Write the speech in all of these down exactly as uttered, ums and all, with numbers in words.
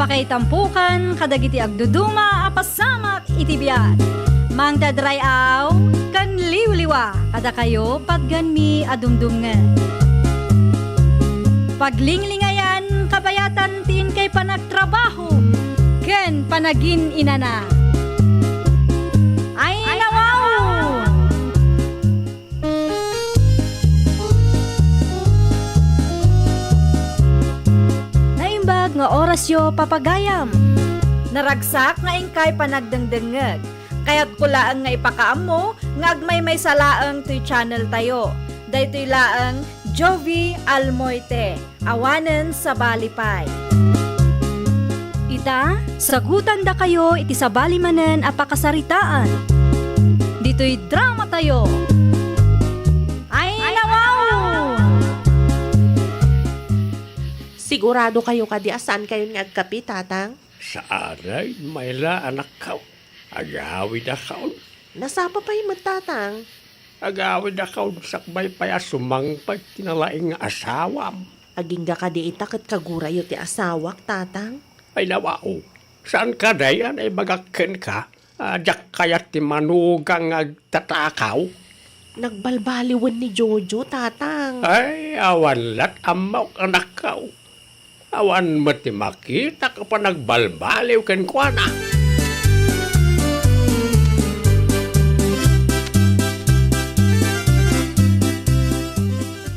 Pakaitampukan kadagiti agduduma a pasamak iti biag. Mangted ray-aw ken liwliwa kadakayo patganmi a dumdumngeg. Paglinglingayan kabayatan ti inkay panagtrabaho ken panagin-inana. Ay, nawaw! Naimbag nga orasyo, papagayam. Naragsak nga inkay panagdengdengngeg. Kayatko laeng nga ipakaammo nga agmaymaysa laeng toy channel tayo. Daytoy laeng Jovie Almoite. Awanen sabali pay. Ita, sagutandakayo iti sabali manen a pakasaritaan. Ditoy drama tayo. Ay, nawaw! Sigurado kayo kadi a saan kayon nga agkapi, Tatang? Saanay, Mayla, anakko. Agawidakon. Nasapa pay met, Tatang. Agawidakon sakbay pay a sumangpet ti nalaing nga asawam. Agingga kadi ita ket kagurayo ti asawak, Tatang? Ay, nawaw. Saan kadi a naibagak kenka a diak kayat ti manugang nga agtatakaw? Nagbalbaliwen ni Jojo, Tatang. Ay, awan lat ammok, anakko. Awan met ti makitak a panagbalbaliw kenkuana.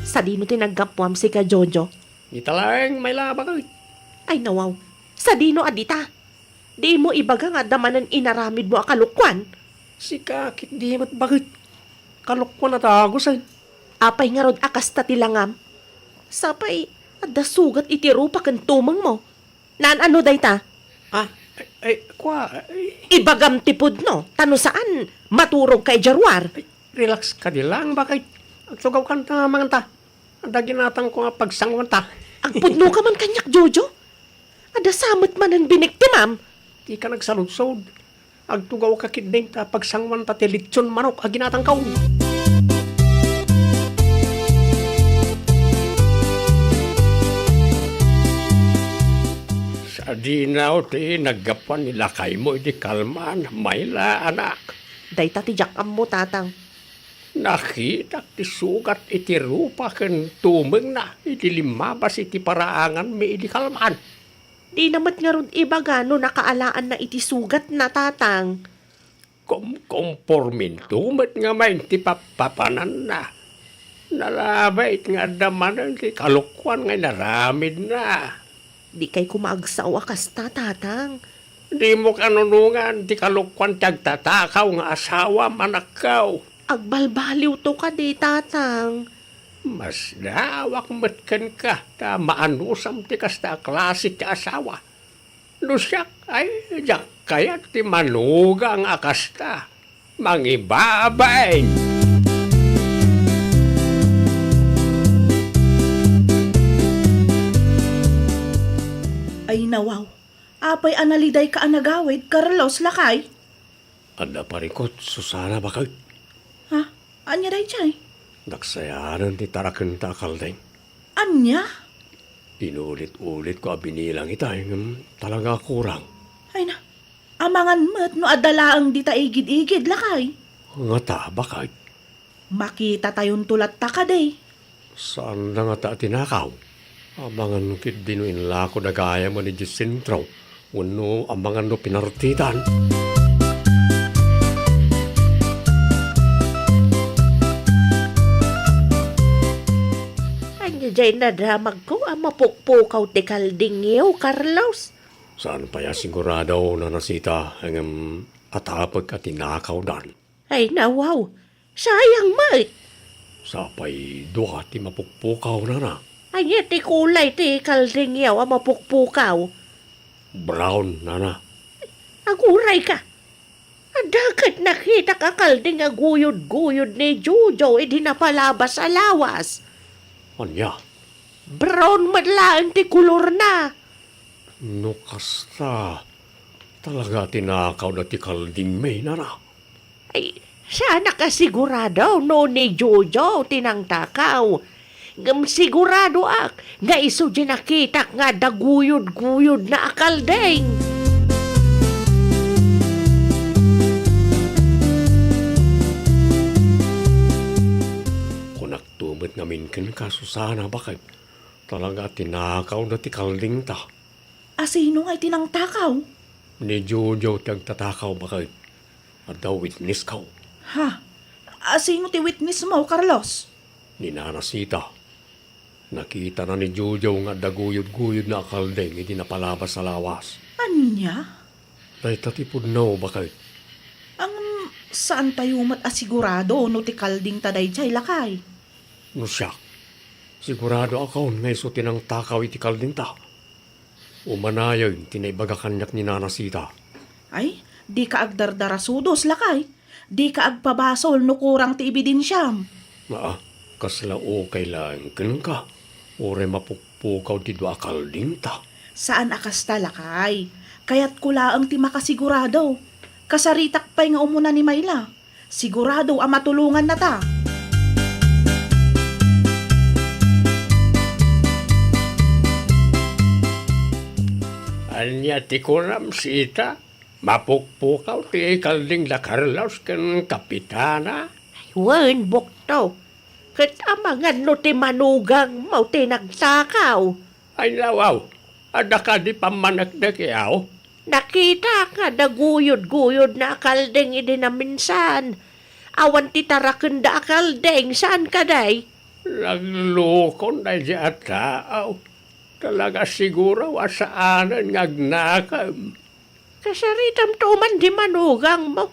Sadino ti naggapuam sika, Jojo? Ita laeng, Mayla, baket. Ay, nawaw. Sadino a dita? Dimo ibaga nga adda manen inaramidmo a kalokuan? Sika ket di met baket. Kalokuan a dagusen. Apay ngarud a kasta ti langam? Sapay, adda sugat iti rupa ken tumengmo. Naan-ano dayta? Ah, ay, ay, kua, ay. Ibagam ti pudno, ta no saan, maturogka idiay ruar. Ay, relax kadi lang, baket. Agtugawkan ta, manganta. Adda ginatangko nga pagsanguanta. Agpudnoka man kaniak, Jojo? Adda sa met manen biniktimam? Dika nagsaludsod. Agtugawka ketdin ta pagsanguanta ti litson manok a ginatangko. Sadino ti naggapuan ni lakaymo idi kalman, Mayla, anak? Dayta ti diak ammo, Tatang. Nakitak ti sugat iti rupa ken tumengna idi limmabas iti paraanganmi idi kalman. Dina met ngarud ibaga no nakaalaanna iti sugatna, Tatang. Kumkomporminto met ngamin ti pappapananna. Nalabit nga adda manen ti kalokuan nga inaramidna. Dikay koma agsao a kasta, Tatang. Dimo kanunongan ti kalokuan ti agtatakaw nga asawam, anakko. Agbalbaliwto kadi, Tatang. Masdaawak met kenka ta maanusam ti kasta a klase ti asawa. No siak, ay, diak kayat ti manugang a kasta. Mangibabain! Ay, nawaw. Apay a nalidayka a nagawid, Carlos, lakay? Adda parikut, Susana, baket. Ha? Ania daydiay? Daksayanen ti tarakenta a kalding. Ania? Inulit-ulitko a binilang ita, ngem talaga a kurang. Ay na, amangan met no adda laeng dita igid-igid, lakay. Ngata, baket? Makitatayonto latta kadi. Saanda ngata a tinakaw? Amangan ketdi no inlakoda gayamen idiay sentro wenno amangan no pinartitan. Ania diay nadamagko a mapukpukaw ti kaldingyo, Carlos? Saan pay a sigurado, Nana Sita, ngem atapek a tinakawdan. Ay, nawaw. Sayang met. Sapay dua ti mapukpukaw, nana. Ania ti kulay ti kaldingyo a mapukpukaw? Brown, nana. Aguray ka. Adda ket nakitak a kalding a guyod-guyod ni Jojo idi napalabas a lawas. Ania? Brown met laeng ti kolorna. No kasta, talaga tinakawda ti kaldingmi, nana. Ay, saanak a sigurado no ni Jojo ti nangtakaw. Ngem siguradoak nga isu ti nakitak nga adda guyod-guyodna a kalding. Kunakto met ngamin kenka, Susana, baket. Talaga, tinakawda ti kaldingta. Asino nga iti nangtakaw? Ni Jojo ti agtatakaw, baket. Adda witnessko. Ha? Asino ti witnessmo, Carlos? Ni Nana Sita. Nakitana ni Jojo nga adda guyod-guyodna a kalding idi napalabas a lawas. Ania? Dayta ti pudno, baket. Ngem, saantayo met a sigurado no ti kaldingta daydiay, lakay? No siak, siguradoakon nga isu ti nangtakaw iti kaldingta. Umanayen ti naibaga kaniak ni Nana Sita. Ay, dika agdardarasudos, lakay. Dika agpabasol no kurang ti ebidensiam. Aa, kasla ukay laeng kenka. Uray mapukpukaw ti dua a kaldingta. Saan a kasta, lakay. Kayatko laeng ti makasigurado. Kasaritak pay nga umuna ni Mayla. Sigurado a matulongannata. Ania ti kunam, Sita? Mapukpukaw ti kalding da Carlos ken Kapitana? Wen, bukto. Ket amangan no ti manugangmo ti nagtakaw? Ay, nawaw. Adda kadi pammaneknek, yaw? Nakitak nga adda guyod-guyodna a kalding idi naminsan. Awan ti tarakenda a kalding, saan kadi? Naglukon daydi a tao. Talaga siguro a saanen nga agnakem. Kasaritamto man ti manugangmo.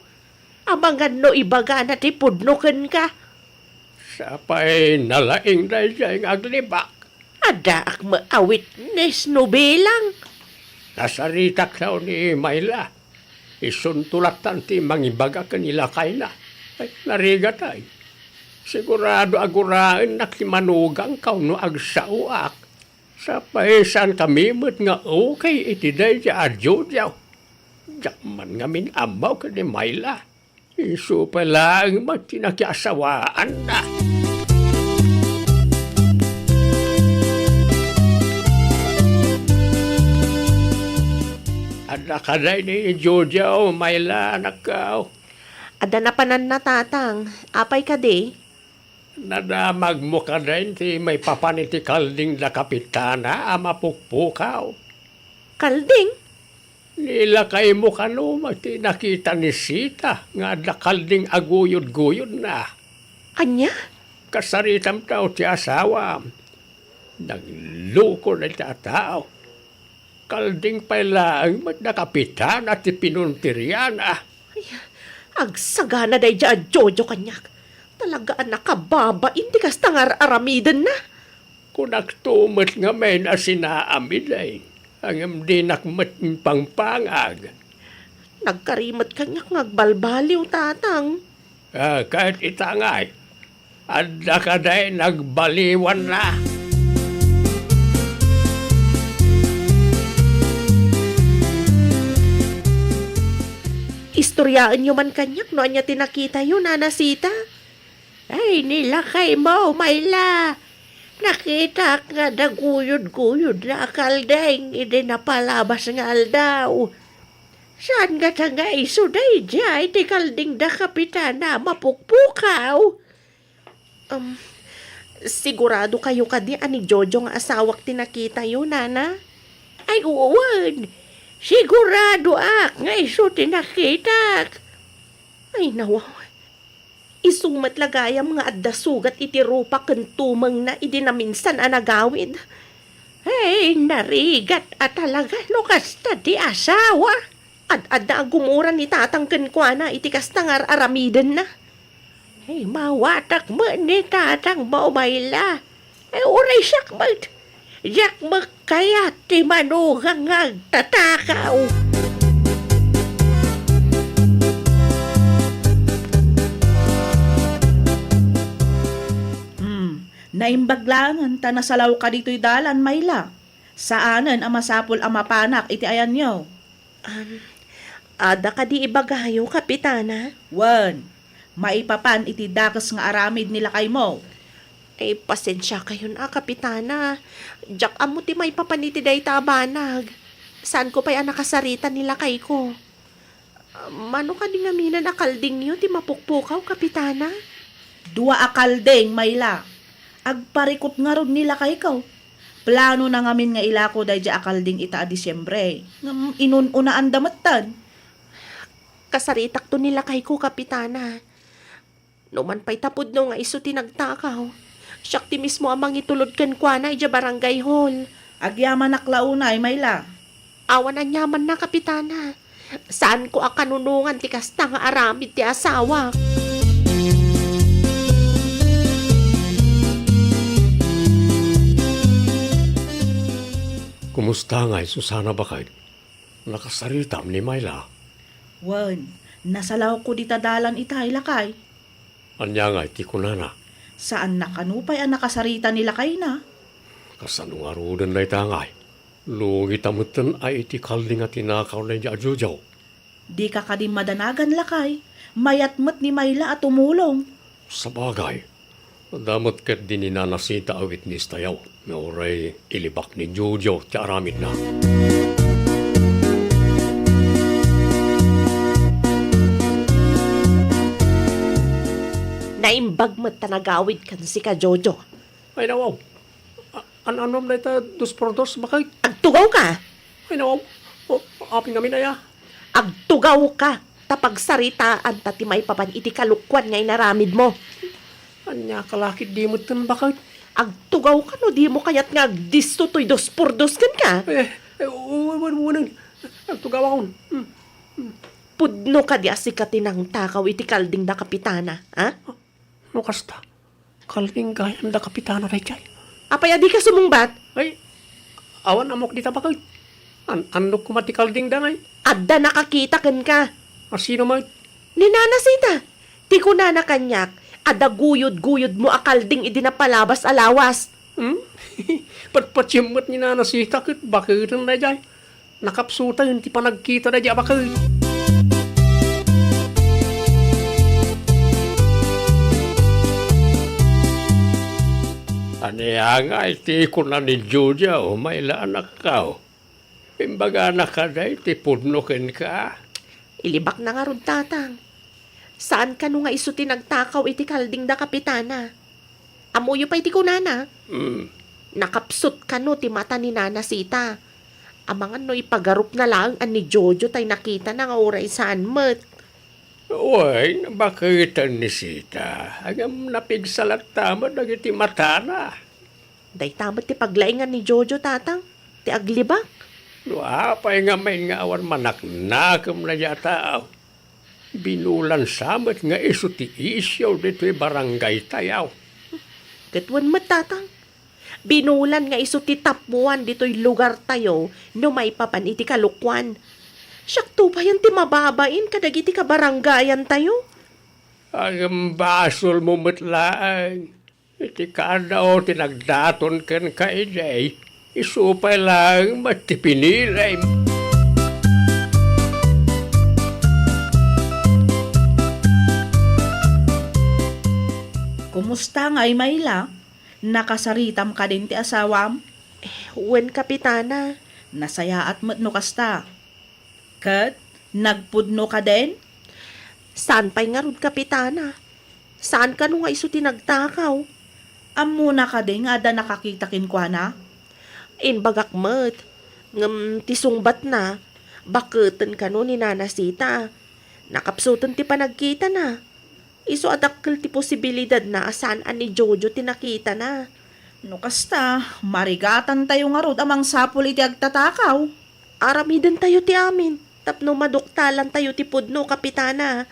Amangan no ibagana ti pudno kenka. Sapay nalaing daydiay nga aglibak. Addaak met a witness no bilang. Nasaritak law ni Mayla. Isunto lattan ti mangibaga ken ni lakayna. Ay, narigatay. Sigurado a guraennak ti manugangko no agsaoak. Sapay saankami met nga ukay iti daydiay a Jojo. Diak man ngamin ammo ken ni Mayla. Isu pay laeng met ti nakiasawaanna. Adda kadi ni Jojo, Mayla, anakko? Adda napananna, Tatang. Apay kadi? Nadamagmo kadi ti maipapan iti kalding da Kapitana a mapukpukaw? Kalding? Ni lakaymo kano met ti nakita ni Sita nga adda kalding a guyod-guyodna? Ania? Kasaritamto ti asawam. Naglukon dayta a tao. Kalding pay laeng met da Kapitana ti pinunteriana. Ay, agsagana daydiay a Jojo kaniak. Talaga a nakababain ti kasta nga ar-aramidenna. Kunakto met ngamin a sinaamiden, ngem dinak met impangpangag. Nagkari met kaniak nga agbalbaliw, Tatang. Ah, ket ita ngay, adda kadi nagbaliwanna? Istoryaenyo man kaniak no ania ti nakitayo, Nana Sita. Ay, ni lakaymo, Mayla. Nakitak nga adda guyod-guyodna a kalding idi napalabas nga aldaw. Saan ngata nga isu daydiay ti kalding da Kapitana a mapukpukaw? Um, sigurado kayo kadi a ni Jojo nga asawak ti nakitayo, Nana? Ay, wen. Siguradoak nga isu ti nakitak. Ay, nawaw. Isu met la gayam nga adda sugat iti rupa ken tumengna idi naminsan a nagawid. Ay, narigat a talaga no kasta ti asawa. Ad-adda a gumura ni Tatang kenkuana iti kasta nga ar-aramidenna. Ay, mawatak met ni Tatang, Mayla. Ay, uray siak met. Diak met kayat ti manugang nga agtatakaw. Hmm, naimbag laengen ta nasalawka ditoy dalan, Mayla. Saanen a masapul a mapanak iti ayanyo. Um, adda kadi ibagayo, Kapitana? Wen, maipapan iti dakes nga aramid ni lakaymo. Ay, pasensiakayon a, Kapitana. Diak ammo ti maipapan iti dayta a banag. Saanko pay a nakasarita ni lakayko. Mano kadi ngamin a kaldingyo ti mapukpukaw, Kapitana? Dua a kalding, Mayla. Agparikut ngarud ni lakayko. Planona ngamin nga ilako daydiay a kalding ita a Disiembre. Ngem inun-unaanda metten. Kasaritakto ni lakayko, Kapitana. Numan pay ta pudno nga isu ti nagtakaw, siak ti mismo a mangitulod kenkuana idiay barangay hall. Agyamanak la unay, Mayla. Awan aniamanna, Kapitana. Saanko a kanunongan ti kasta nga aramid ti asawak. Kumusta ngay, Susana, baket? Nakasaritam ni Mayla? Wen, nasalawko dita dalan itay, lakay. Ania ngay ti kunana? Saanna kano pay a nakasarita ni lakayna. Kasano ngaruden dayta ngay? Lugita metten a iti kalding a tinakaw daydiay a Jojo. Dika kadi madanagan, lakay. Mayat met ni Mayla a tumulong. Sabagay, adda met ketdi ni Nana Sita a witness tayo nga uray ilibak ni Jojo ti aramidna. Naimbag met ta nagawid ken sika, Jojo. Ay, nawaw. A-, an-anom dayta dos por dos, baket? Agtugawka! Ay, nawaw. O, apin ngamin aya? Agtugawka, ta pagsaritaanta ti maipapan iti kalokuan nga inaramidmo. Ania ka la ketdi metten, baket? Agtugawka no dimo kayat nga agdisso toy dos por dos kenka. Eh, eh, u-, u-, u-, unen. Agtugawakon. Hmm. Hmm. Pudno kadi a sika ti nangtakaw iti kalding da Kapitana, ha? No kasta, kalding gayam da Kapitana daydiay. Apay a dika sumungbat? Ay, awan ammok dita, baket. An-, annok koma ti kalding da ngay. Adda nakakita kenka. A sino met? Ni Nana Sita. Ti kunana kaniak, adda guyod-guyodmo a kalding idi napalabas a lawas. Hmm? Patpatiem met ni Nana Sita ket baketen daydiay. Nakapsuten ti panagkita daydiay a baket. Ania ngay ti kuna ni Jojo, Mayla, anakko? Imbagana kadi ti pudno kenka? Ilibakna ngarud, Tatang. Saan kano nga isu ti nagtakaw iti kalding da Kapitana? Ammoyo pay ti kunana? Hmm. Nakapsut kano ti mata ni Nana Sita. Amangan no ipagarupna laeng a ni Jojo tay nakitana nga uray saan met. Wen, baketen ni Sita. Ngem napigsa latta met dagiti matana. Dayta met ti paglaingan ni Jojo, Tatang, ti aglibak. No apay ngamin nga awan manaknakemna dayta a tao? Binulan sa met nga isu ti isyu ditoy barangaytayo. Ket wen met, Tatang, binulan nga isu ti tappuan ditoy lugartayo no maipapan iti kalokuan. Siakto payen ti mababain kadagiti kabarangayantayo. Ngem basolmo met laeng. Iti kaadda ti nagdaton kenka idiay, isu pay laeng met ti pinilim. Kumusta ngay, Mayla? Nakasaritam kadin ti asawam? Eh, wen, Kapitana. Nasayaat met no kasta. Ket nagpudno kadin? Saan pay ngarud, Kapitana. Saan kano nga isu ti nagtakaw? Ammona kadi nga adda nakakita kenkuana? Imbagak met, ngem ti sungbatna, baketen kano ni Nana Sita. Nakapsuten ti panagkitana. Isu a dakkel ti posibilidadna a saan a ni Jojo ti nakitana. No kasta, marigatantayo ngarud a mangsapul iti agtatakaw. Aramidentayo ti amin tapno maduktalantayo ti pudno, Kapitana.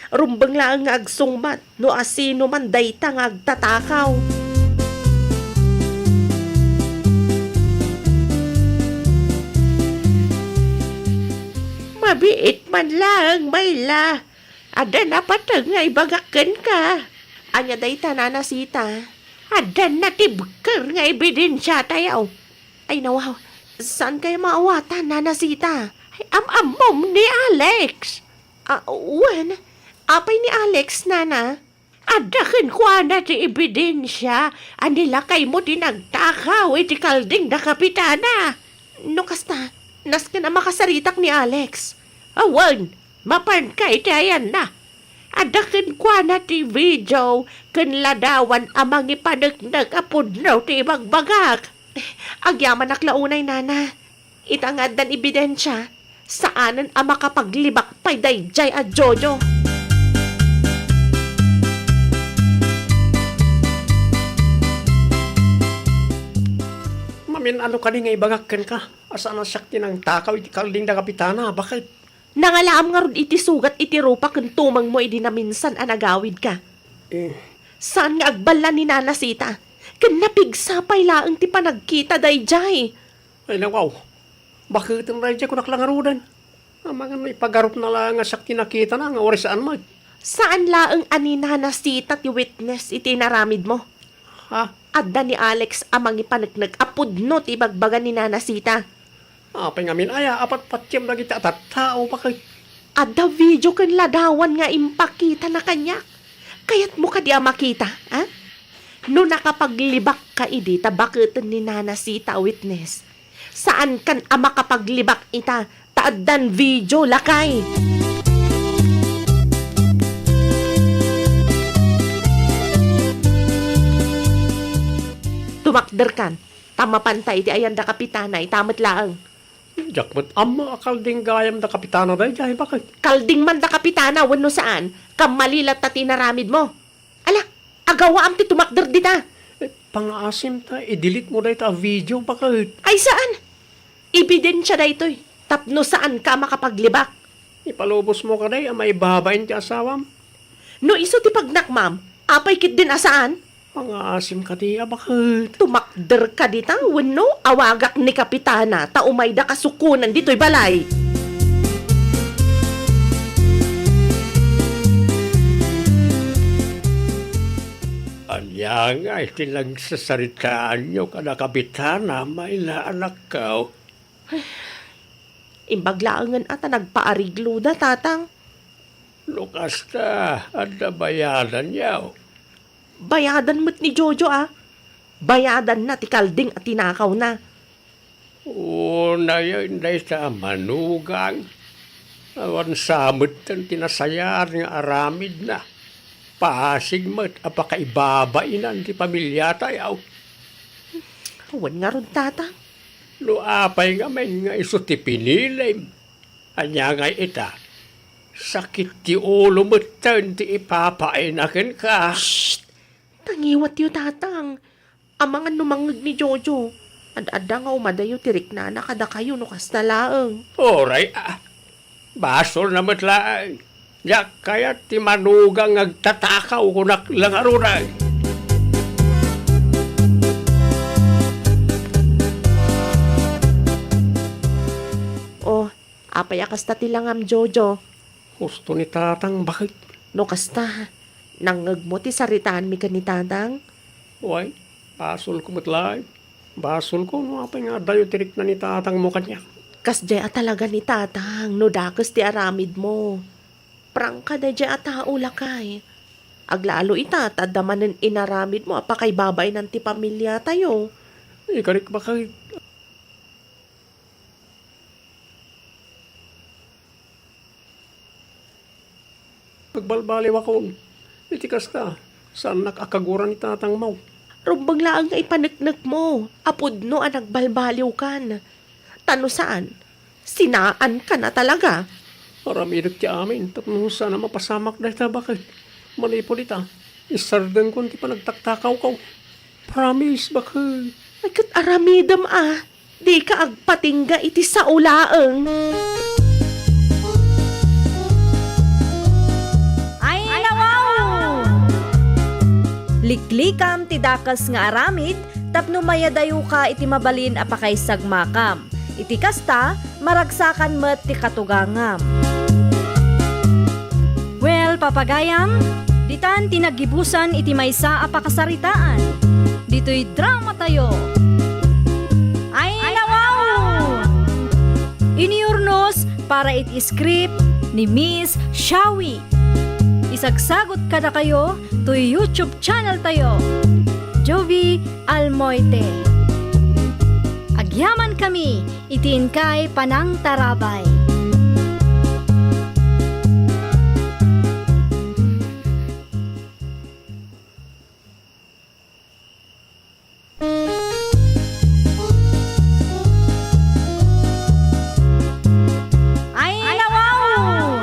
Rumbeng laeng nga agsungbat no asinoman dayta nga agtatakaw. Mabiit man laeng, Mayla. Adda napateg nga ibagak kenka. Ania dayta, Nana Sita? Adda natibker nga ebidensiatayo. Ay, nawaw. Saan kaya maawatan, Nana Sita? Ay, am-ammom ni Alex. Ah, wen. Apay ni Alex, Nana? Adda kenkuana ti ebidensia a ni lakaymo ti nagtakaw iti kalding da Kapitana. No kasta, nasken a makasaritak ni Alex. Awan, mapanka iti ayanna. Adda kenkuana ti video ken ladawan a mangipaneknek a pudno ti ibagbagak. Agyamanak la unay, Nana. Ita nga addan ebidensia, saanen a makapaglibak pay daydiay a Jojo. Mamin-ano kadi nga ibagak kenka a saan a siak ti nangtakaw iti kalding da Kapitana, baket? Nangalaam ngarud iti sugat iti rupa ken tumengmo idi naminsan a nagawidka. Eh. Saan nga agballa ni Nana Sita, ken napigsa pay laeng ti panagkita daydiay. Ay, nawaw. Baketen daydiay kunak la ngaruden. Amangan no ipagarupna laeng a siak ti nakitana nga uray saan met. Saan laeng a ni Nana Sita ti witness iti inaramidmo? Ha? Adda ni Alex a mangipaneknek a pudno ti ibagbaga ni Nana Sita. Apay ngamin aya a patpatiem dagiti a tattao, baket? Adda video ken ladawan nga impakitana kaniak. Kayatmo kadi a makita, a? No nakapaglibakka idi ta baketen ni Nana Sita a witness, saankan a makapaglibak ita ta addan video, lakay. Tumakderkan, ta mapanta iti ayan da Kapitana, ita met laeng. Diak met ammo a kalding gayam da Kapitana daydiay, baket? Kalding man da Kapitana wenno saan, kammali latta ti inaramidmo. Ala, agawaam ti tumakder dita. Eh, pangaasim ta i-delete mo dayta a video, baket? Ay, saan? Ebidensia daytoy tapno saanka a makapaglibak. Ipalubos mo kadi a maibabain ti asawam? No isu ti pagnakmam, apay ketdin a saan? Pangaasim kadi a baket. Tumakder ka dita wenno awagak ni Kapitana ta umayda kasukonan ditoy balay. Ania ngay ti nagsasaritaanyo kada Kapitana, Mayla, anakko? Imbag laengen a ta nagpaarigloda, Tatang. No kasta, adda bayadanyo. Bayadan met ni Jojo, a. Bayadanna ti kalding a tinakawna. Unayen dayta a manugang. Awan sa metten ti nasayaat nga aramidna. Pasig met a pakaibabainan ti pamiliatayo. Awan ngarud, Tatang. No apay ngamin nga isu ti pinilim, ania ngay ita? Sakit ti ulo metten ti ipapaayna kenka. Shh! Tangiwatyo, Tatang. Amangan no mangngeg ni Jojo, ad-adda nga umadayo ti riknana kadakayo no kasta laeng. Uray, a, basolna met laeng. Diak kayat ti manugang nga agtatakaw, kunak la ngaruden. Oh, apay a kasta ti langam, Jojo? Husto ni Tatang, baket? No kasta, nangngegmo ti saritaanmi ken ni Tatang? Uy, basolko met laeng. Basolko no apay nga adayo ti rikna ni Tatangmo kaniak. Kasdiay a talaga ni Tatang no dakes ti aramidmo. Prangka daydiay a tao, lakay. Aglalo ita ta adda manen inaramidmo a pakaibabainan ti pamiliatayo. Ikarik, baket. Agbalbaliwakon. Iti kasta, saannak a kaguran ni Tatangmo. Rumbeng laeng nga ipaneknekmo a pudno a nagbalbaliwkan. Ta no saan, sinaankan a talaga. Aramidek ti amin tapno saan a mapasamak dayta, baket. Manipud ita, isardengkon ti panagtaktakawko. Promise, baket. Ay, ket aramidem a. Dika agpatingga iti sao laeng. Ay, nawaw! Liklikam ti dakes nga aramid tapno mayadayoka iti mabalin a pakaisagmakam. Iti kasta, maragsakan met ti katugangam. Well, papagayam, ditan ti naggibusan iti maysa a pakasaritaan. Ditoy dramatayo. Ay, nawaw! Inurnos para iti script ni Miss Shawi. Sagsagut kadakayo toy YouTube channel tayo, Jovie Almoite. Agyamankami iti inkay panangtarabay. Ayna wow!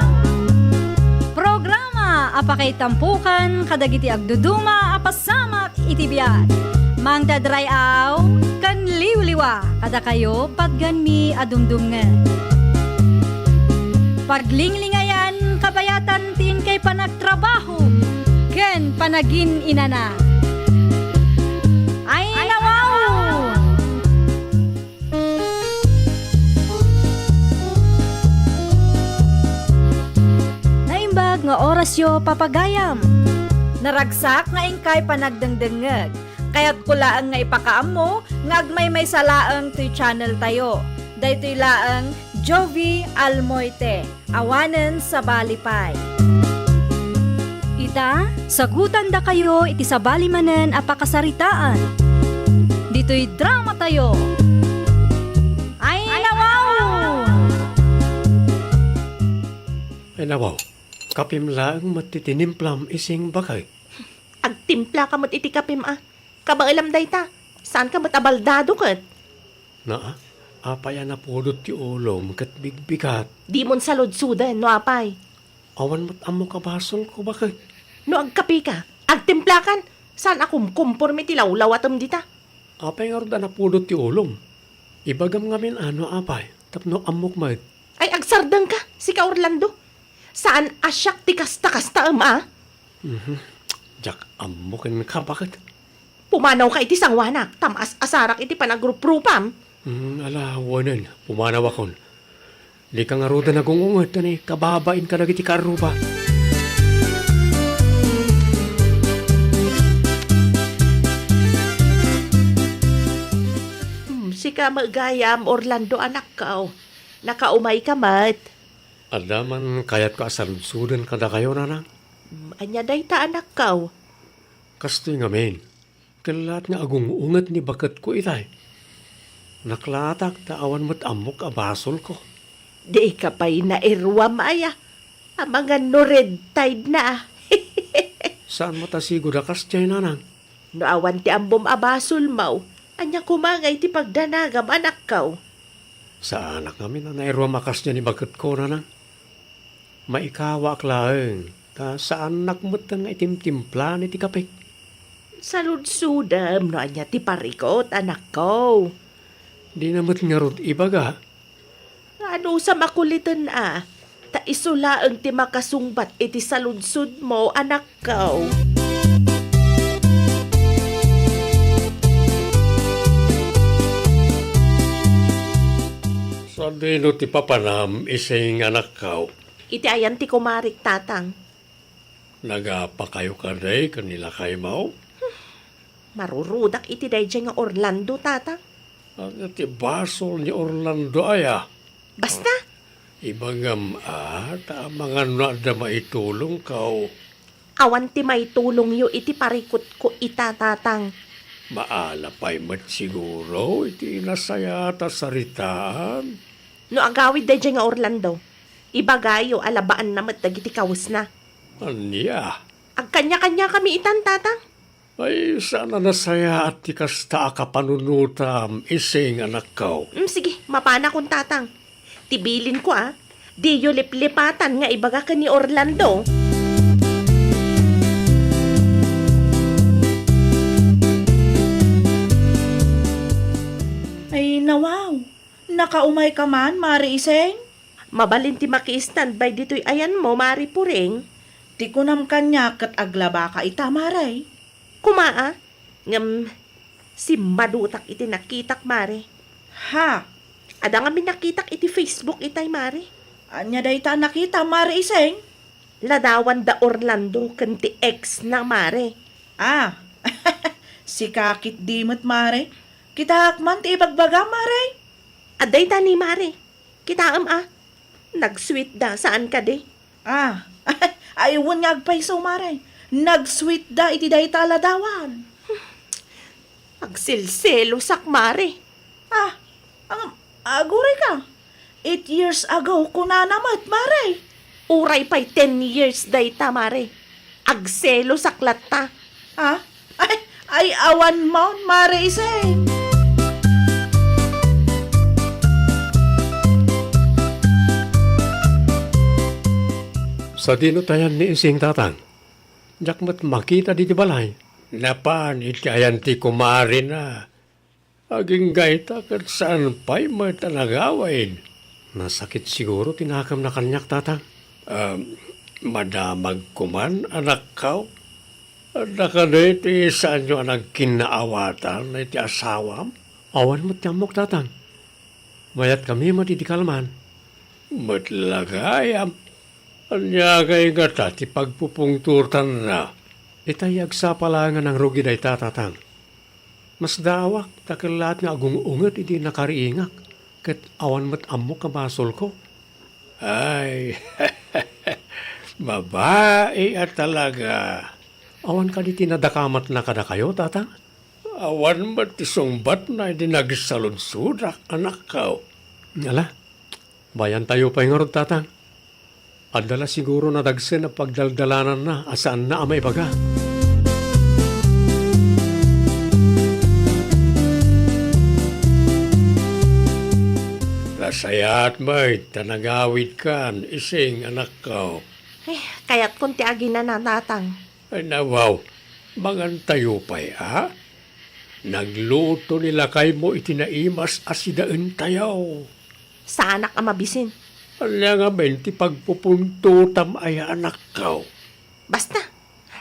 Programa a pakaitampukan kadagiti agduduma a pasamak iti biag. Mangdadray-aw ken liwliwa kadakayo patganmi a dumdumngeg. Paglinglingayan kabayatan ti inkay panagtrabaho ken panagin-inana. Ayna wow! Naimbag nga orasyo, papagayam. Naragsak nga inkay panagdengdengngeg. Kayatko laeng nga ipakaammo nga agmaymaysa laeng toy channel tayo. Daytoy laeng Jovie Almoite, awanen sabali pay. Ita, sagutandakayo iti sabali manen a pakasaritaan. Ditoy drama tayo. Ayna wow! Ayna wow, kapim laeng met ti tinimplam, Ising, baket. Agtimplaka met iti kapim a. Kabaelam dayta. Saanka met a baldado ket. Naa, apay a napudot ti ulom ket bigbigat? Dimon saludsoden no apay. Awan met ammok a basolko, baket. No agkapika, agtimplakan. Saan a kumkumpormi ti lawlawatem dita. Apay ngarud a napudot ti ulom? Ibagam ngamin a no apay, tapno ammok met. Ay, agsardengka, sika Orlando. Saan a siak ti kasta-kastaem a. Mhm. Diak ammo kenka, baket. Pumanawka iti sangoanak, ta maas-asarak iti panagruprupam. Hmm, ala, wen, pumanawakon. Dika ngaruden agung-unget, ta ni kababain kadagiti kaarruba. Hmm, sika met gayam, Orlando, anakko. Nakaumayka met. Adda man kayatko a saludsoden kadakayo, nanang. Hmm, ania dayta, anakko? Kastoy ngamin. Ket laat nga agung-unget ni baketko itay. Naklaatak ta awan met ammok a basolko. Dika pay nairuam aya? Amangan no red tide na. Saan met a sigud a kasdiay, nanang. No awan ti ammom a basolmo, ania koma ngay ti pagdanagam, anakko? Saanak ngamin a nairuam a kasdiay ni baketko, nanang. Maikawaak laeng, ta saannak met nga itimtimplaan iti kape. Saludsodem no ania ti parikut, anakko. Dina met ngarud ibaga. Anusam a kuliten a, ta isu laeng ti makasungbat iti saludsodmo, anakko. Sadino ti papanam, Ising, anakko? Iti ayan ti kumarik, tatang. Nagapakayo kadi ken ni lakaymo? Marurudak iti daydiay nga Orlando, tatang. Ania ti basol ni Orlando aya? Basta. Ibagam a, ta amangan no adda maitulongko. Awan ti maitulongyo iti parikutko ita, tatang. Maala pay met siguro iti nasayaat a saritaan. No agawid daydiay nga Orlando, ibagayo a labaanna met dagiti kawesna. Ania? Agkaniakaniakami itan, tatang. Ay, saan a nasayaat ti kasta a kapanunotam, Ising, anakko. Mm, sige, mapanakon, tatang. Ti bilinko a, diyo liplipatan nga ibaga ken ni Orlando. Ay, nawaw. Nakaumayka man, Mare Iseng? Mabalin ti maki-standby ditoy ayanmo, Mare Puring. Ti kunam kaniak ket aglabaka ita, Mare. Koma a, ngem simmadutak iti nakitak, Mare. Ha? Adda ngamin nakitak iti Facebook itay, Mare. Ania dayta a nakitam, Mare Iseng? Ladawan da Orlando ken ti ex na, Mare. Ah, sika ketdi met, Mare. Kitaak man ti ibagbagam, Mare. Adda ita ni, Mare. Kitaem a. Nag-sweet da, saan kadi? Ah, Ay, wen nga agpayso, Mare. Nag-sweet da iti dayta a ladawan. Agselselosak, Mare. Ah, ang, aguray ka. Eight years ago, kunana met, Mare. Uray pay ten years dayta, Mare. Agselosak latta. Ha? Ay, ay, awan maon, Mare Iseng. Sadino ti ayan ni Iseng, Tatang? Diak met makita ditoy balay. Napan iti ayan ti kumarina. Agingga ita ket saan pay met a nagawid. Nasakit siguro ti nakemna kaniak, Tatang. Ah, madamag koman, anakko. Adda kadi ti saanyo a nagkinnaawatan iti asawam? Awan met ti ammok, Tatang. Mayatkami met idi kalman. Met la gayam. Ania ngay ngata ti pagpupungtotanna? Itay agsapa laeng a nangrugi dayta, Tatang. Masdaawak ta kellaat nga agung-unget idi nakariingak, ket awan met ammok a basolko. Ay, babai a talaga. Awan kadi ti nadakamatna kadakayo, Tatang? Awan met ti sungbatna idi nagsaludsodak, anakko. Ala, bayantayo pay ngarud, Tatang. Adda la siguro nadagsen a pagdaldalananna a saanna a maibaga. Nasayaat met ta nagawidkan, Ising, anakko. Eh, kayatkon ti aginana, Tatang. Ay, nawaw, mangantayo pay, a? Nagluto ni lakaymo iti naimas a sidaentayo. Saanak a mabisin. Ania ngamin ti pagpupuntotam aya, anakko? Basta,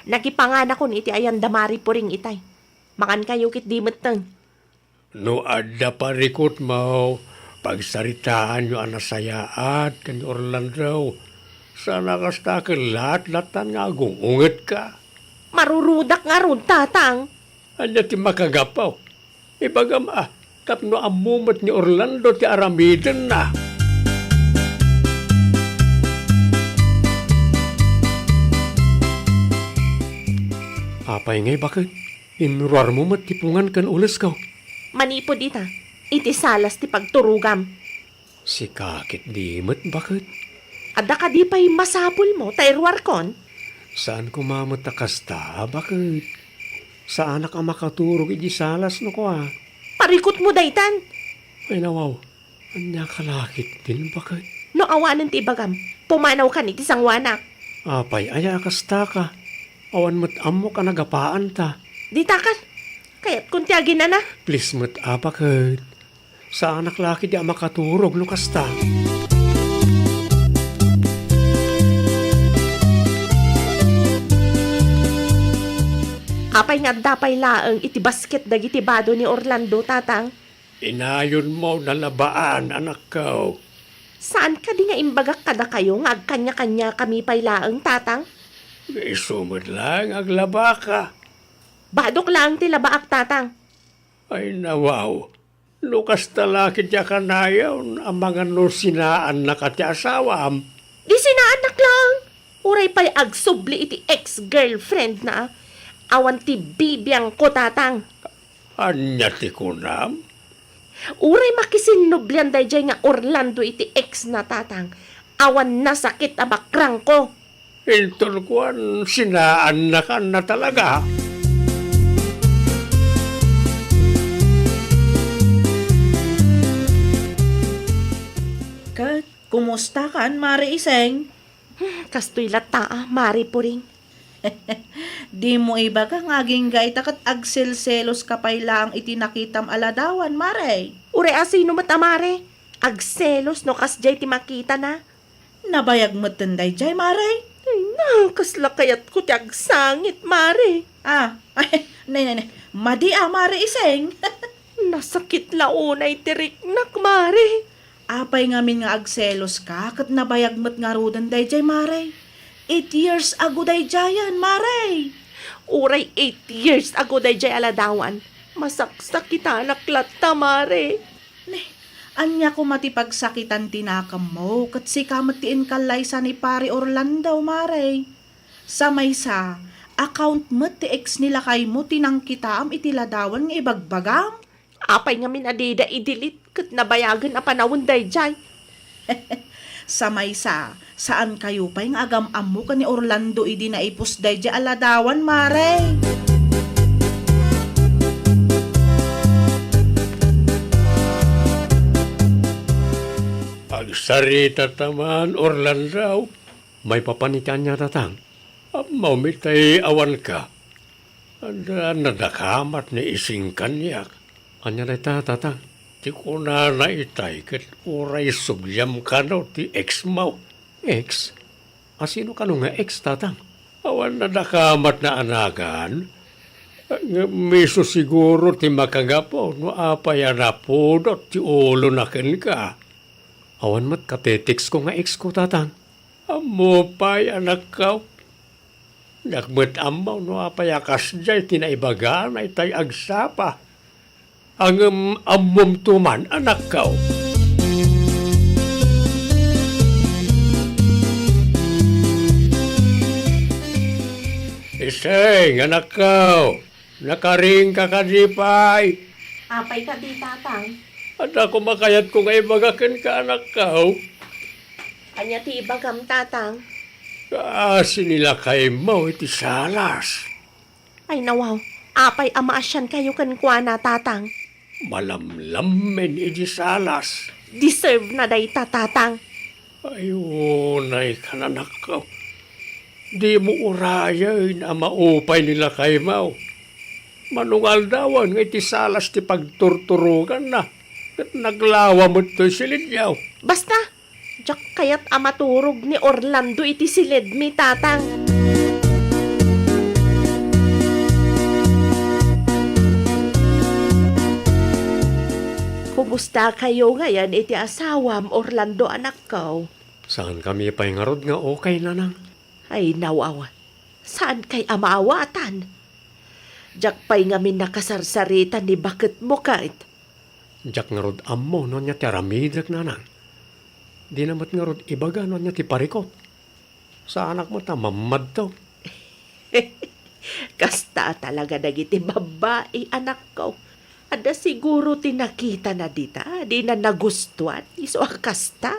nakipanganakon iti ayan da Mari Puring itay. Mangankayo ketdi metten. No adda parikutmo, pagsaritaanyo a nasayaat ken ni Orlando. Saan a kasta ket laat-latan nga agung-ungetka. Marurudak ngarud, Tatang. Ania ti makagapu? Ibagam a, tapno ammo met ni Orlando ti aramidenna. Apay ngay baket? Inruarmo met ti pungan ken ulesko. Manipud ita, iti salas ti pagturogam. Sika ketdi met, baket? Adda kadi pay masapulmo ta iruarkon? Saan koma met a kasta, baket? Saanak a makaturog iti salas no kua. Parikutmo daytan! Ay, nawaw. Ania ka la ketdin, baket? No awanen ti ibagam, pumanawkan iti sangoanak. Apay aya a kastaka? Awan met ammok a nagapaanta. Ditakan! Kayatkon ti aginana. Please met a, baket. Saanak la ketdi a makaturog no kasta. Apay nga adda pay laeng iti basket dagiti bado ni Orlando, Tatang? Inayonmo nalabaan, anakko. Saan kadi nga imbagak kadakayo nga agkaniakaniakami pay laeng, Tatang? Isu met laeng aglabaka. Badok laeng ti labaak, Tatang. Ay, nawaw. No kasta la ketdi a kanayon, amangan no sinaannaka ti asawam. Di sinaannak laeng. Uray pay agsubli iti ex-girlfriendna. Awan ti bibiangko, Tatang. Ania ti kunam? Uray makisinnublian daydiay nga Orlando iti ex na, Tatang, awan nasakit a bakrangko. Inton kuan, sinaannakan na talaga. Ket kumustakan, Mare Iseng? Hmm, kastoy latta a, Mare Puring. Dimo ibaga nga agingga ita ket agselseloska pay laeng iti nakitam a ladawan, Mare. Uray a sino met a Mare? Agselos no kasdiay ti makitana. Nabayag metten daydiay, Mare. Ay na, kasla kayatko ti agsangit, Mare. Ah, nay, nay, nay. Madi a, Mare Iseng. Nasakit la unay ti riknak, Mare. Apay ngamin nga agseloska ket nabayag met ngaruden daydiay, Mare? Eight years ago daydiayen, Mare. Uray eight years ago daydiay a ladawan, masaksakitanak latta, Mare. Ne, ania koma ti pagsakitan ti nakemmo ket sika met ti inkallaysa ni Pari Orlando, Mare? Sa maysa, account met ti ex ni lakaymo ti nangkitaam iti ladawan nga ibagbagam? Apay ngamin a dida i-delete ket nabayagen a panawen daydiay? Sa maysa, saankayo pay nga agam-ammo ken ni Orlando idi naipus daydiay a ladawan, mare? Agsarita ta man, Orlando. Maipapan iti ania, tatang? Ammom itay awanka. Adda nadakamat ni ising kaniak. Ania dayta, tatang? Ti kunana itay ket uray subliam kano ti ex mo. Ex? Asino kano nga ex, tatang? Awan nadakamat na anagan. Ngem isu siguro ti makagapu no apay a napudot ti ulona kenka. Awan met kateteksko nga ex ko, tatang. Ammo pay, anakko. Diak met ammo no apay a kasdiay ti naibagana itay agsapa. Ngem ammom to man, anakko. Iseng, anakko. Nakaringka kadi pay? Apay kadi, tatang? Adda koma kayatko nga ibaga kenka, anakko. Ania ti ibagam, tatang? Kaasi ni lakaymo iti salas. Ay, nawaw. Apay a maasiankayo kenkuana, tatang? Malamlammen iti salas. Deserve na dayta, tatang. Ay, unay, kananakko. Dimo urayen a maupay ni lakaymo. Manungaldawan nga iti salas ti pagturturoganna, ket naglawa met toy silidyo. Basta, diak kayat a maturog ni Orlando iti silidmi, tatang. Kumustakayo ngayen iti asawam, Orlando, anakko? Saankami pay ngarud nga okay, nanang. Ay, nawaw. Saankay a maawatan? Diak pay ngamin nakasarsarita ni baketmo ket. Diak ngarud ammo no ania ti aramidek, nanang. Dina met ngarud ibaga no ania ti parikut. Saanak met a mammadto. Kasta talaga dagiti babbai, anakko. Adda siguro ti nakitana dita, dina nagustuan, isu a kasta.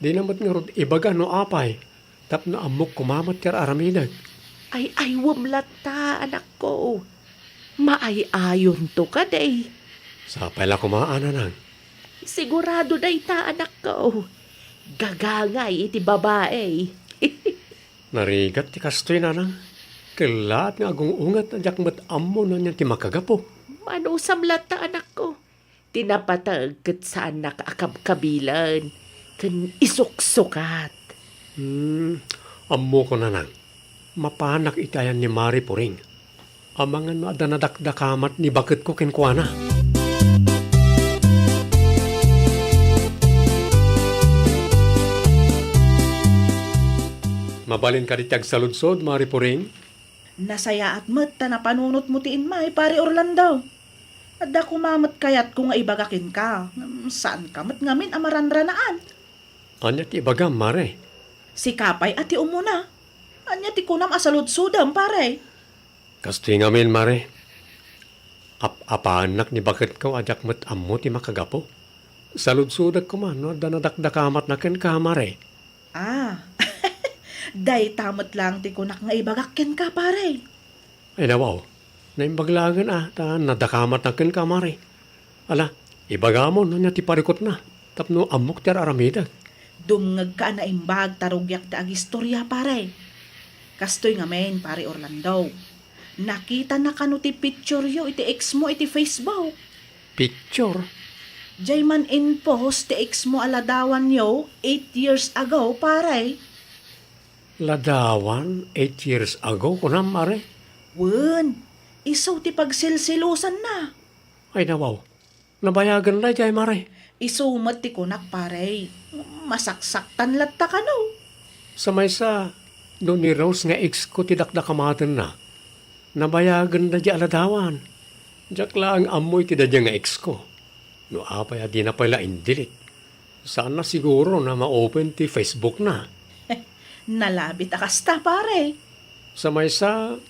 Dina met ngarud ibaga no apay, tapno ammok koma met ti ar-aramidek. Ay-aywem latta, anakko. Maay-ayonto kadi. Sapay la koma, nanang. Sigurado dayta, anakko. Gagangay iti babai. Narigat ti kastoy, nanang. Kellaat nga agung-unget a diak met ammo no ania ti makagapu. Manusam latta, anakko. Ti napateg ket saannak a kabkabilen ken isuksukat. Hmm, ammoko, nanang. Mapanak iti ayan ni Mari Puring. Amangan no adda nadakdakamat ni baketko kenkuana. Mabalin kadi ti agsaludsod, Mari Puring? Nasayaat met ta napanunotmo ti immay, Pare Orlando. Adda koma met kayatko nga ibaga kenka, ngem saanka met ngamin a maranranaan. Ania ti ibagam, Mare? Sika pay a ti umuna. Ania ti kunam a saludsodem, Pare? Kastoy ngamin, Mare. Ap-apaannak ni baketko a diak met ammo ti makagapu. Saludsodek koma no adda nadakdakamatna kenka, Mare. Ah, dayta met laeng ti kunak nga ibagak kenka, Pare. Ay, nawaw. Naimbag laengen a ta nadakamatna kenka, Mare. Ala, ibagamon ania ti parikutna tapno ammok ti ar-aramidek. Dumngegka a naimbag ta rugiak ti agistoria, Pare. Kastoy ngamin, Pare Orlando. Nakitana kano ti pictureyo iti ex mo iti Facebook? Picture? Diay man-inpost ti ex mo a ladawanyo eight years ago, Pare. Ladawan eight years ago, kunam, Mare? Wen, isu ti pagselselosanna. Ay, nawaw. Nabayagen daydiay, Mare. Isu met ti kunak, Pare. Masaksaktan latta kano. Sa maysa, no ni Rose nga ex ko ti dakdakamatenna, nabayagen daydiay a ladawan. Diak laeng ammo iti daydiay nga ex ko. No apay a dina pay la in-delete. Saanna siguro na ma-open ti Facebook na. Nalabit a kasta, Pare. Sa maysa,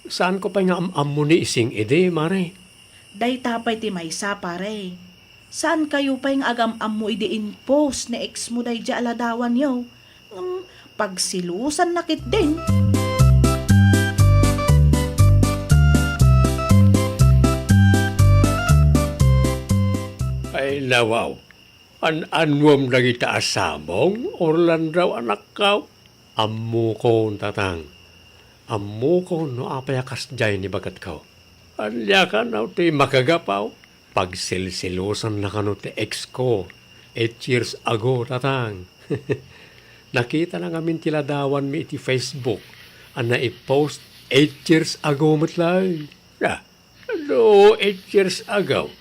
saanko pay nga am-ammo ni Ising idi, Mare. Dayta pay ti maysa, pare. Saankayo pay nga agam-ammo idi in-post ni ex mo daydiay a ladawanyo? Ngem pagselosanna ketdin. Ay, nawaw. An-annuem dagita a sabong, Orlando, anakko? Ammokon, tatang. Ammokon no apay a kasdiay ni baketko. Ania kano ti makagapaw? Pagselselosanna kano ti ex ko, eight years ago, tatang. Nakitana ngamin ti ladawanmi iti Facebook a naipost eight years ago met laeng. Ah, no eight years ago,